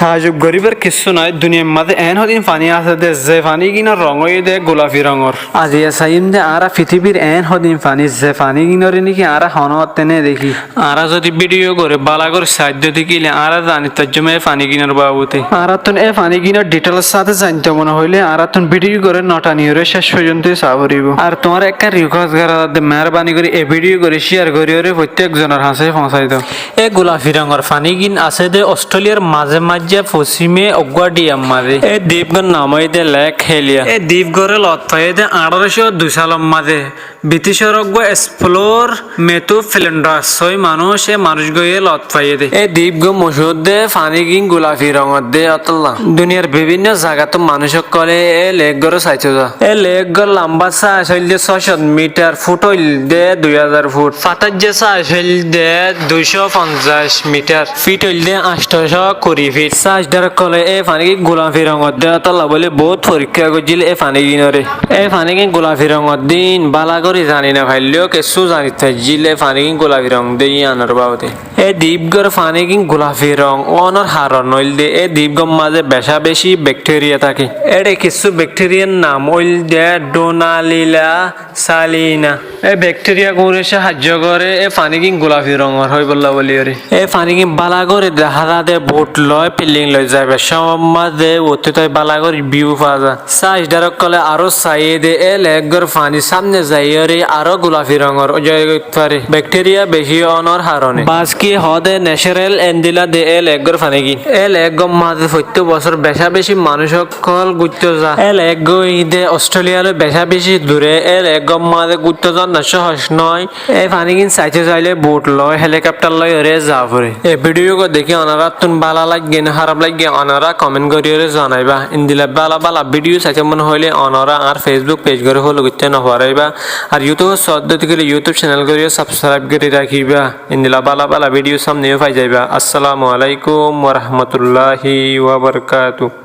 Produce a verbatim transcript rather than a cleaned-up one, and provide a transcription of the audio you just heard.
Taajjub goríbar kessú nái, duniyair mazé eén hodin faní asé dé, ze faníginor rong óiye dé gulafi rongor. Aijja saiyúm dé añára fitibir eén hodin faní, ze faníginoré néki añára honótte né dekí. Añára zodi bídiyo goré bála gorí saidde dekíle añára zani taijjúm é faníginor baabute. Añárattún é faníginor dhithéls sáte zainto mone hoilé añárattún bídiyo goré nothaniyoré céc foijjonto saá foribó. Ar tuáñre ekkán rikuwes gorá zadde, meérbani gorí é bídiyo goré cíyar goríyoré foittek zonor hañsé foóñsai do. É gulafi rongor fanígin asé dé Osthéliyar mazé maijja fosíme eggúa dhiyar mazé. É dipgor nam óiye dé Lek Héliya. É dipgoré loot faiyé dé añçárocó dui salor mazé. Britícor eggúa esplor Methu Flindas hoói manúic, é manúicgóiye loot faiyé dé. É dipgó mochúr dé fanígin gulafi rongor dé ótolla. Duniyair bibínno zagattú manúic ókkolé é lekgór saitó za. É lekgór lambá sáic óilde sócót mitar, fut óilde dui házar fut, fatáijja sáic óilde duicó fonzaic mitar, fit óilde añcthocó kuri fit. Sáic dhárokkole é fanígin gulafi rongor dé ótolla bóli boóut forikká goijjíl é faníginoré. É fanígin gulafi rongor dé íin bála gorí zani nofailleyó kessú zanit faijjíl é fanígin gulafi rong dé yíanor baabute. É dipgór fanígin gulafi rong ónor haron óilde é dipgór mazé becá-becí bekthériya táke. Éçe kessú bekthériyar nam óilde Dhonalila salina. É bekthériyaguñre cáhajjo goré é fanígin gulafi rongor óibolla bóliyoré. É fanígin bála gorí dehá za dé buth loi, filding loi zaibar cómot mazé uottú tái bála gorí bíu faa za. Sáic dhárokkole aró saiyé dé é lekgór faní sámne zaiyóre aró gulafi rongor ói zai goi fare. Bekthériya bicí ónor haróne. Baáske hoó dé necárel endilla dé é lekgór fanígin. É lekgór mazé foittó bosór becá-becí manúic ókkol gúitto za. É lekgói dé Osthéliyalói becá-becí duré. É lekgór mazé gúitto zonna cóhoc noó. É fanígin saitó zailé buth loi, hélikopthar loiyoré zaa foré. É bídiyo gán dekí onoráttun bála laiggé né háraf laiggé onorá komen goríyoré zanaibá. Endilla bála bála bídiyo saitó mone hoilé onorá añár Facebook pej goré folo goittó nofaráiba. Ar YouTube sódde dekíle YouTube cenel goré sabskraib gorí rakíba. Endilla bála bála bídiyo sámne yó fai zaiba. Assalamu alaikum warahmatulláhi wabarakátuhu.